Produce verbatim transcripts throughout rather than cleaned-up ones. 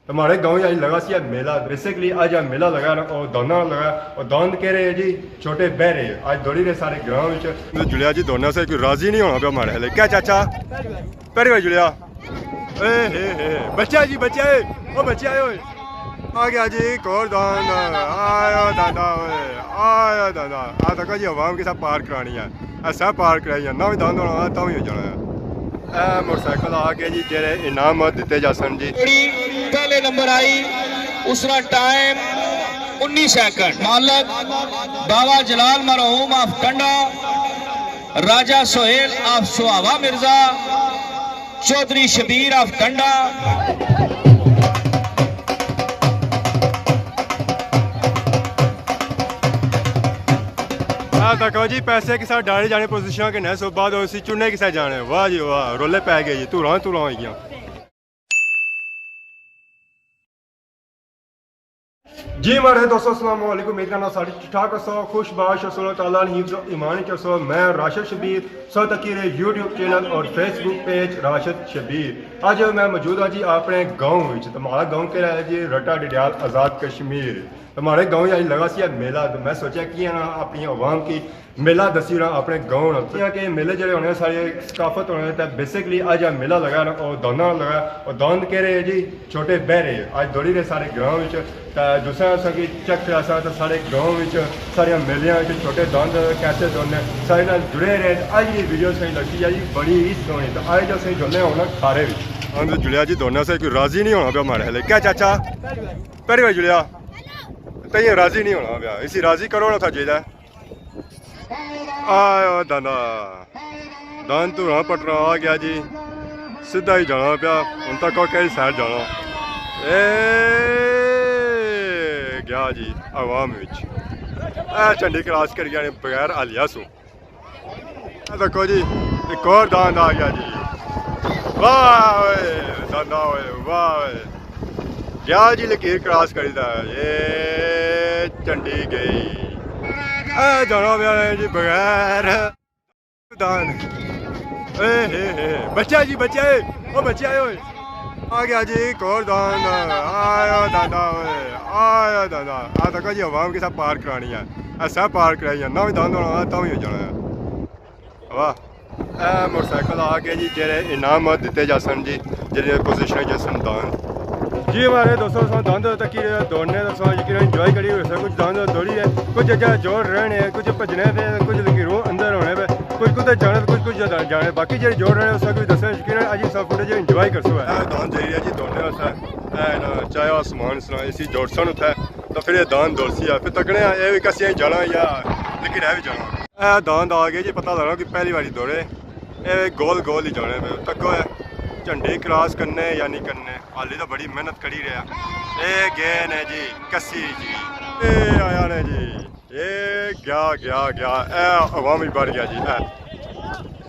ہمارے گاؤں اچ لگا سی میلہ۔ بیسکلی اج اے میلہ لگا نا، او دانداں لگا۔ او داند کہہ رہے جی، چھوٹے بہرے۔ اج دوڑی رہے سارے گراں وچ۔ جلیا جی دوڑنے سے کوئی راضی نہیں ہونا پیا ہمارے ہلے۔ کیا چاچا؟ پہلی بار جلیا۔ اے ہے ہے، بچہ جی، بچہ ہے۔ او بچہ آئے ہوئے۔ آ گیا جی ایک اور داند۔ آیا دادا ہوئے، آیا دادا۔ آ تکو جی عوام کے ساتھ پار کرانی ہے۔ ایسا پار کرائی ہے، نہ بھی داند ہونا، تاں بھی ہو جانا ہے۔ اے موٹر سائیکل آ گئے جی، جڑے انعامات دیتے جاسن جی۔ پہلے نمبر آئی، اس کا ٹائم انیس سیکنڈ۔ مالک بابا جلال مرحوم آف ٹنڈا، راجہ سہیل آف سہاوا مرزا، چوہدری شبیر آف ٹنڈا۔ آ تکو جی، پیسے کسا ڈالی جانے پوزیشن کے نہ سو بعد اسی چنے کسا جانے۔ واہ جی واہ، رولے پے گئے جی، دھوراں دھوراں ہوئی گیاں۔ جی ماڑے دوستو، السلام علیکم۔ امید کرنا سارے ٹھیک ٹھاک ہسو، خوش باش ہسو، اللہ تعالیٰ نے حفظ و ایمان وچ ہسو۔ میں راشد شبیر، سو تکی رہے یوٹیوب چینل اور فیس بک پیج راشد شبیر۔ اج میں موجود ہاں جی اپنے گاؤں وچ۔ تے ماڑا گاؤں کہڑا ہے جی؟ رٹا ڈڈیال، آزاد کشمیر۔ تے ماڑے گاؤں اچ لگا سی اے میلہ، تے میں سوچیا کیاں نہ اپنی عوام کی میلہ دسی رہا اپنے گاؤں نا۔ کیاں کہ میلے جڑے ہونے سارے ثقافت ہونے، تے بیسکلی اج اے میلہ لگا نا، او دانداں لگا۔ او داند کہہ رہے جی، چھوٹے بہرے۔ اج دوڑی رہے سارے گراں وچ، تے جسے اساں کی چیک کراساں تے سارے گاؤں وچ، سارے میلیاں وچ چھوٹے داند کیسے دوڑنے، سارے نال جڑے رہے۔ اج دی ویڈیو سہی لگسی ہے جی، بڑی ہی سوہنی۔ تے اج اساں جلنے ہونا کھارے وچ۔ ہن جلیا جی دوڑنے سے کوئی راضی نہیں ہونا پیا ماڑے ہلے۔ کیا چاچا؟ پہلی بار جلیا۔ تئیں راضی نہیں ہونا پیا، اسی راضی کرو نا تھا جیدا۔ آیا دانا، دان تو راہ پٹنا آ گیا جی، سیدھا ہی جانا پیا۔ ہن تک کہڑی سائیڈ جانا؟ اے گیا جی عوام وچ۔ اے جھنڈی کراس کری جانے بغیر حالیہ سوں۔ اے دیکھو جی، ایک اور داند آ گیا جی۔ واہ اوئے، داندا اوئے، واہ اوئے۔ گیا جی لکیر کراس کری دا۔ اے چنڈی گئی۔ اے جانا پیا ہے جی بغیر داند۔ اے ہے ہے۔ بچہ جی، بچہ ہے۔ او بچہ آئے ہوئے۔ آ گیا جی ایک اور داند۔ آیا داندا اوئے، آیا داندا۔ آ تکو جی عوام کے ساتھ پار کرانی ہے۔ ایسا پار کرائی ہے۔ نہ بھی داند ہونا، تاں بھی ہو جانا ہے۔ واہ۔ اے موٹر سائیکل آ گئے جی، جڑے انعامات دیتے جاسن جی، جڑے پوزیشن جاسن داند۔ جی ہمارے دوستو، اساں داند تکی دوڑنے، اساں یقیناً انجوائے کری ہوئے سن۔ کچھ داند دوڑی ہے، کچھ جگہ جوڑ رہنے، کچھ بھجنے پہ، کچھ لکیروں اندر ہونے پہ، کچھ کدھر جانے، کچھ کچھ جگہ جانے۔ باقی جڑے جوڑ رہنے، اساں کوئی دسنے یقیناً اج اساں فوٹیج انجوائے کرسو ہے۔ اے داند جڑی ہے جی دوڑنے اساں، اے نا چاہے آسمان سنا اسی جوڑسن اتھے، تو پھر یہ داند دوڑسی ہے، پھر تکنے آں، اے بھی کسی جانا یا لیکن اے بھی جانا۔ اے داند آ گئے جی، پتہ لگنا کہ پہلی باری دوڑے۔ اے گول گول ہی جانے پہ۔ تکو اے جھنڈے کراس کرنے یا نہیں کرنے، حالی تو بڑی محنت کری رہیا۔ اے گئے نے جی، کسی جی۔ اے آیا نے جی۔ اے گیا، گیا، گیا۔ اے عوام ہی بڑھ گیا جی۔ اے،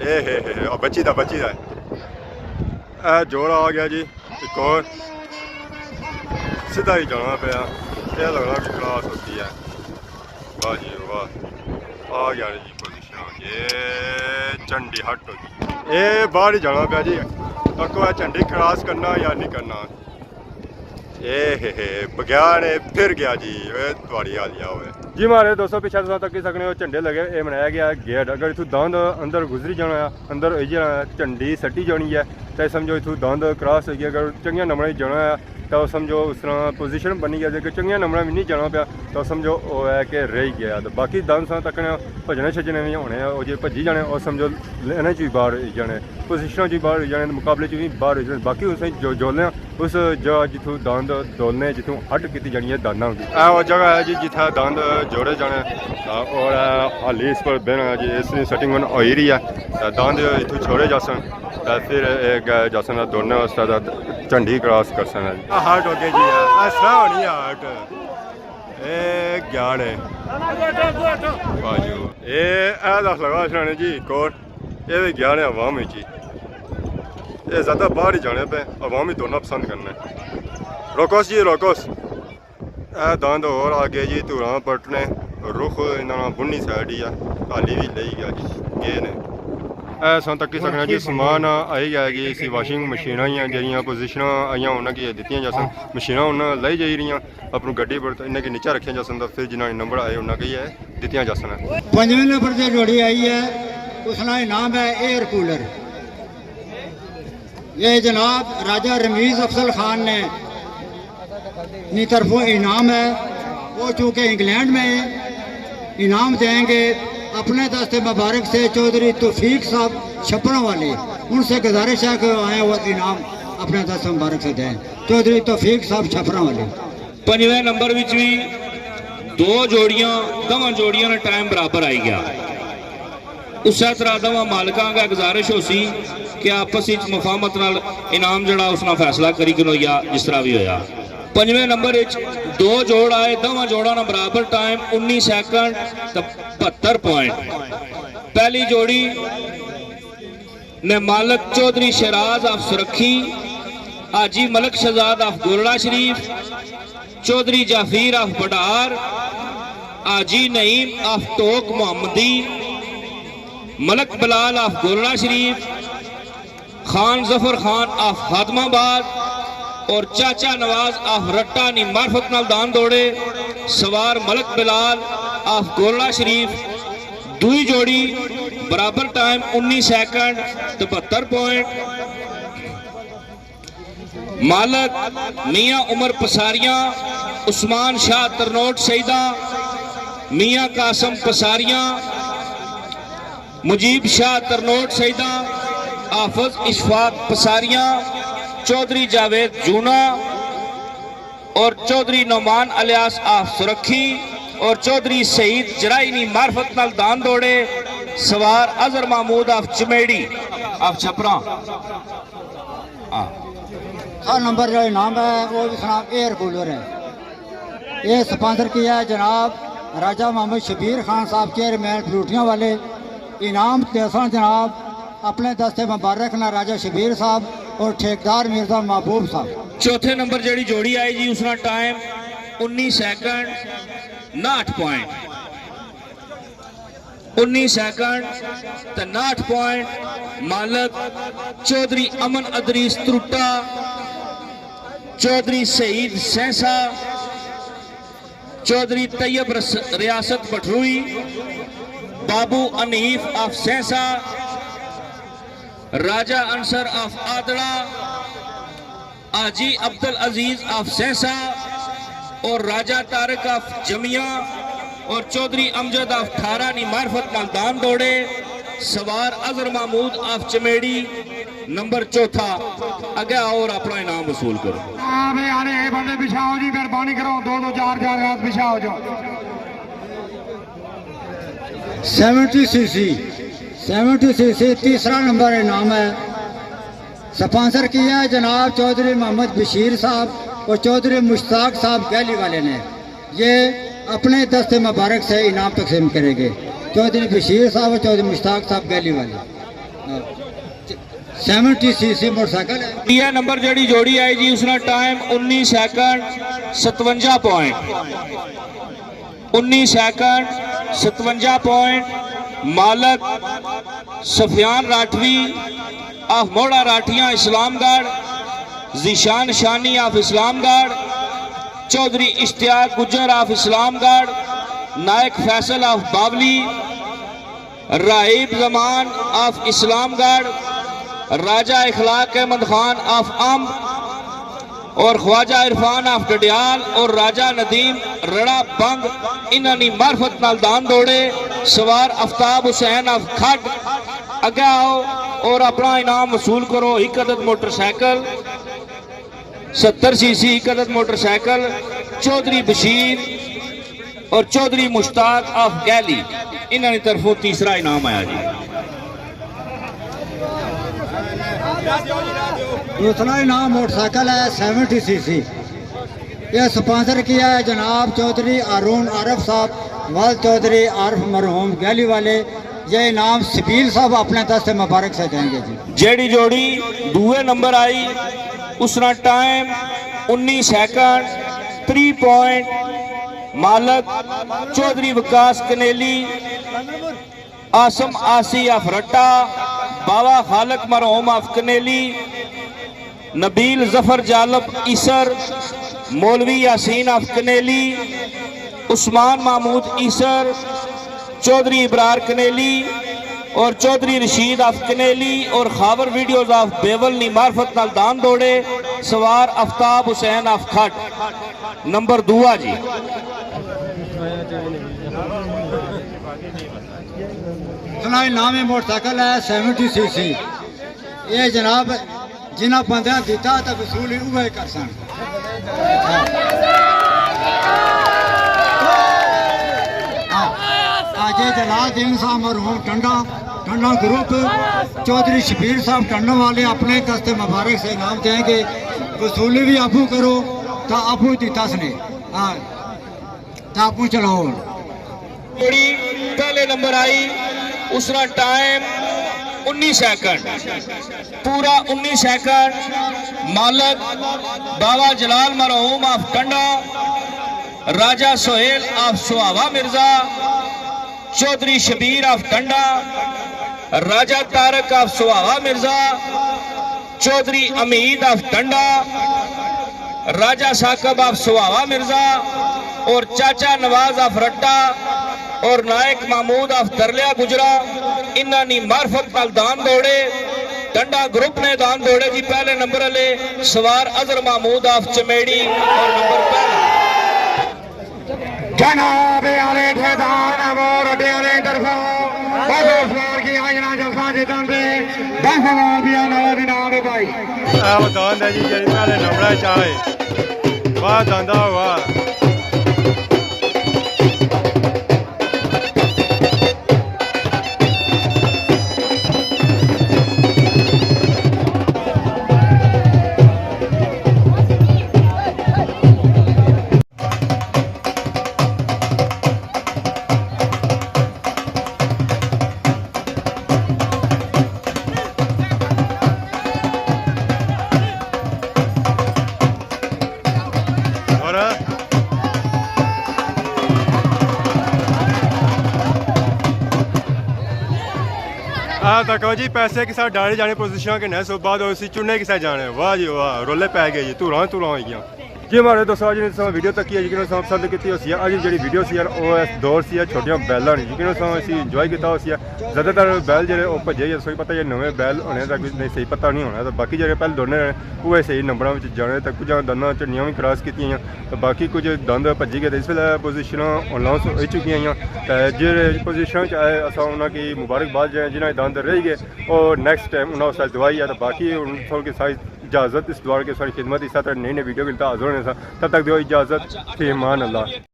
اے ہے، ہے، ہے۔ آ بچی دا، بچی دا۔ اے جوڑا آ گیا جی۔ ایک اور۔ سیدھا ہی جانا پیا۔ اے لگنا کہ کراس ہوتی ہے۔ واہ جی واہ۔ آ گیا جی پوزیشن۔ اے چنڈی ہٹ ہو گئی۔ اے باہر ہی جانا پیا جی۔ تکو اے جھنڈی کراس کرنا یا نہیں کرنا۔ اے ہے ہے، بگیا نے پھر گیا جی۔ اے تہاڑی حالیہ ہوئے۔ جی مہاڑے دوستو، پچھے تساں تکی سکنے ہو جھنڈے لگے، اے بنایا گیا گیٹ۔ اگر اتھوں داند اندر گزری جانا ہے، اندر ہوئی جانا ہے، جھنڈی سٹی جانی ہے، تے سمجھو اتھوں داند کراس ہوئی گیا۔ اگر چنگیاں نمبراں جانا ہے، تو سمجھو اس طرح پوزیشن بنی گیا۔ جے کہ چنگیاں نمبراں وچ نہیں جانا پیا، تو سمجھو او ہے کہ رہی گیا۔ تو باقی داند تساں تکنے بھجنے شجنے وی ہونے، او جے بھجی جانے، او سمجھو لائناں چ وی باہر ہوئی جانے، پوزیشناں چ وی باہر ہوئی جانے، مقابلے چ وی باہر ہوئی جانے۔ باقی اساں جو-، جولنے آں اس جگہ جتھوں داند دولنے، جتھوں ہٹ کیتی جانی ہے دانداں کی۔ اے او جگہ ہے جی جتھے داند جوڑے جانے، اور حالی اس پر بہنا جی، اس نی سیٹنگ ہن ہوئی رہی ہے۔ تے داند اتھوں چھوڑے جاسن، تے پھر اے گئے جاسن دولنے واسطے تے جھنڈی کراس کرسن۔ ہٹ ہو گئی جی، ایسا ہونی ہے ہٹ۔ اے گیا نے۔ واہ جی واہ۔ اے، اے دس لگا چھڑانے جی، ایک اور۔ اے وی گیا نے عوام وچ ہی۔ اے زیادہ باہر ہی جانے پہ، عوام ہی دوڑنا پسند کرنے۔ روکوس جی، روکوس۔ اے داند اور آ گئے جی، دھوراں پٹنے، رخ انہاں نا بنی سائیڈ ہی آ، حالی وی لئی گیا جی، گئے نے۔ اے اساں تکی سکنے جی، سامان آئی گیا جی، اسی واشنگ مشیناں ہیاں جیہڑیاں پوزیشناں آئیاں انہاں کی دتیاں جاسن، مشیناں انہاں لائی جائی رہیاں اپنی گڈی پر، تے انہاں کی نیچا رکھیا جاسن، تے پھر جنہاں نے نمبر آئے انہاں کی اے دتیاں جاسن۔ پنجویں نمبر تے جوڑی آئی ہے، اس نا انعام ہے ایئر کولر۔ یہ جناب راجہ رمیز افضل خان نے، نی طرفوں انعام ہے۔ وہ چونکہ انگلینڈ میں ہیں، انعام دیں گے اپنے دست مبارک سے چوہدری توفیق صاحب چھپروں والے، ان سے گزارش ہے کہ آئے وہ انعام اپنے دست مبارک سے دیں۔ چوہدری توفیق صاحب چھپروں والے۔ پنجویں نمبر وچ وی دو جوڑیاں، دوواں جوڑیاں نا ٹائم برابر آئی گیا۔ اسے طرح دوواں مالکاں اگے گزارش ہوسی کہ آپس وچ مفاہمت نال انعام جیہڑا اس نا فیصلہ کری کنویا جس طرح وی ہویا۔ پنجویں نمبر وچ دو جوڑ آئے، دوواں جوڑاں نا برابر ٹائم، انی سیکنڈ تے بہتر پوائنٹ۔ پہلی جوڑی نے مالک چوہدری شہراز آف سرکھی، حاجی ملک شہزاد آف گولڑا شریف، چوہدری جعفیر آف بڈار، حاجی نعیم آف ٹوک محمدی، ملک بلال آف گولڑا شریف، خان ظفر خان آف خادم آباد اور چاچا نواز آف رٹا نی معرفت نال دان دوڑے، سوار ملک بلال آف گولڑا شریف۔ دوئی جوڑی برابر ٹائم، انی سیکنڈ تے بہتر پوائنٹ۔ مالک میاں عمر پساریاں، عثمان شاہ ترنوٹ سیداں، میاں قاسم پساریاں، مجیب شاہ ترنوٹ سیداں، حافظ اشفاق پساریاں، چوہدری جاوید جونا اور چوہدری نعمان الیاس آف سرکھی اور چوہدری سعید جرائی نی معرفت نال دان دوڑے، سوار اظہر محمود آف چمیڑی آف چھپراں۔ ہاں۔ ہر نمبر جو انعام ہے، وہ بھی سنا ایئر کولر ہے۔ یہ سپانسر کیا ہے جناب راجہ محمد شبیر خان صاحب، چیئرمین فروٹیاں والے۔ انعام دیسن جناب اپنے دستے مبارک نا راجہ شبیر صاحب اور ٹھیکیدار مرزا محبوب صاحب۔ چوتھے نمبر جیڑی جوڑی آئی جی، اس نا ٹائم انی سیکنڈ، ناٹھ پوائنٹ۔ انی سیکنڈ تے ناٹھ پوائنٹ۔ مالک چوہدری امن ادریس ترٹا، چوہدری سعید سینسا، چوہدری طیب رس-، ریاست بٹھروئی، بابو حنیف آف سینسا، راجہ انصر آف آدڑا، حاجی عبدالعزیز آف سینسا اور راجہ طارق آف جمیا اور چوہدری امجد آف ٹھارا نی معرفت نال دان دوڑے، سوار اظہر محمود آف چمیڑی، نمبر چوتھا۔ اگے آؤ اور اپنا انعام وصول کرو۔ ہاں بھئی، ارے اے بندے پچھا آؤ جی، مہربانی کرو، دو دو چار چار ہاتھ پچھا ہو جاؤ۔ سیونٹی سی سی، سیونٹی سی سی تیسرا نمبر انعام ہے۔ سپانسر کیا ہے جناب چوہدری محمد بشیر صاحب اور چوہدری مشتاق صاحب گیلی والے نے۔ یہ اپنے دست مبارک سے انعام تقسیم کریں گے۔ چوہدری بشیر صاحب اور چوہدری مشتاق صاحب گیلی والے۔ سیونٹی سی سی موٹر سائیکل ہے۔ یہ نمبر جڑی جوڑی آئی جی، اس نا ٹائم انی سیکنڈ، ستونجا پوائنٹ۔ انی سیکنڈ، ستونجا پوائنٹ۔ مالک سفیان راٹھوی آف موڑا راٹھیاں اسلام گڑھ، ذیشان شانی آف اسلام گڑھ، چوہدری اشتیاق گجر آف اسلام گڑھ، نائک فیصل آف باولی، راہیب زمان آف اسلام گڑھ، راجہ اخلاق احمد خان آف امب اور خواجہ عرفان آف ڈڈیال اور راجہ ندیم رڑا بنگ، انہاں نی معرفت نال دان دوڑے، سوار افتاب حسین آف کھڈ۔ اگے آؤ اور اپنا انعام وصول کرو، ایک عدد موٹر سائیکل، ستر سی سی ایک عدد موٹر سائیکل، چوہدری بشیر اور چوہدری مشتاق آف گیلی، انہاں نی طرفوں تیسرا انعام آیا جی۔ دوسرا انعام موٹر سائیکل ہے سیونٹی سی سی۔ یہ سپانسر کیا ہے جناب چوہدری ہارون عارف صاحب، ول چوہدری عارف مرحوم گیلی والے۔ یہ انعام سبیل صاحب اپنے دست مبارک سے دیں گے جی۔ جیڑی جوڑی دوئے نمبر آئی، اس نا ٹائم انی سیکنڈ، تری پوائنٹ۔ مالک چوہدری وکاس کنیلی، عاصم آسی آف رٹا، باوا خالق مرحوم آف کنیلی، نبیل ظفر جالب ایسر، مولوی یاسین آف کنیلی، عثمان محمود ایسر، چوہدری ابرار کنیلی اور چوہدری رشید آف کنیلی اور خاور ویڈیوز آف بیول نی معرفت نال دان دوڑے سوار افتاب حسین آف کھٹ۔ نمبر دو آ جی۔ فلائی نامی موٹر سائیکل ہے، سیونٹی سی سی۔ یہ جناب، جنہاں بندیاں دیتا تے وصولی اوہے کرسن۔ ہاں۔ ہاں۔ آج یہ جلال دین صاحب مرحوم ٹنڈا، ٹنڈا گروپ، چوہدری شبیر صاحب ٹنڈا والے اپنے دست مبارک سے انعام دیں گے۔ وصولی بھی ابو کرو، تا ابو دیتا سنے۔ ہاں۔ تاپو چلاؤ۔ جوڑی پہلے نمبر آئی، اس نا ٹائم انی سیکنڈ، پورا انی سیکنڈ۔ مالک باوا جلال مرحوم آف ٹنڈا، راجہ سہیل آف سہاوا مرزا، چوہدری شبیر آف ٹنڈا، راجہ طارق آف سہاوا مرزا، چوہدری امید آف ٹنڈا، راجہ ثاقب آف سہاوا مرزا اور چاچا نواز آف رٹا اور نائک محمود آف ترلیا گجرا، انہاں نی معرفت نال دان دوڑے۔ ٹنڈا گروپ نے دان دوڑے جی، پہلے نمبر والے سوار اظہر محمود آف چمیڑی اور نمبر پہلا۔ جناب آلے ٹھیکیدار نے وہ رڈے آلے طرفوں بس اس بار کی آجنا جلسہ جتن دے دس ہزار روپیہ نقد انعام ہے بھائی۔ اے وہ دان ہے جی، جڑی پہلے نمبر چ آئے۔ واہ داندا واہ۔ اور آ تکو جی، پیسے کسا ڈالے جانے پوزیشن کے نئے سو بعد اسی چنے کسا جانے۔ واہ جی واہ، رولے پے گئے جی، دھوراں دھوراں ہوئی گیاں۔ جی ماڑے دوستو، اج نے تساں ویڈیو تکی ہے، یقیناً تساں پسند کیتی ہوسی ہے۔ اج جیڑی ویڈیو سی یار، او اس دور سی ہے چھوٹیاں بیلاں نی، یقیناً تساں اسی انجوائے کیتا ہوسی ہے۔ زیادہ تر بیل جیڑے او بھجے یا، تساں پتہ ہے نویں بیل ہونے تاں کچھ نہیں صحیح پتہ نہیں ہونا، تاں باقی جیڑے پہلے دوڑنے رہے، وہ صحیح نمبراں وچ جانے، تاں کچھ دنداں چنڈیاں وی کراس کیتیاں، تاں باقی کچھ دند بھجی گئے۔ تاں اس ویلے پوزیشناں اناؤنس ہوئی چکی ہیں، تاں جیڑے پوزیشن چ آئے، اساں انہاں کی مبارکباد دینے، جنہاں دند رہ گئے، او نیکسٹ ٹائم انہاں واسطے دعا ہی ہے۔ تاں باقی ہن تساں کی ساری اجازت، اس دعا کے ساری خدمت، اس طرح نئی نئی ویڈیو کے ساتھ حاضر ہونے ساں۔ تب تک دیو اجازت، فی امان اللہ۔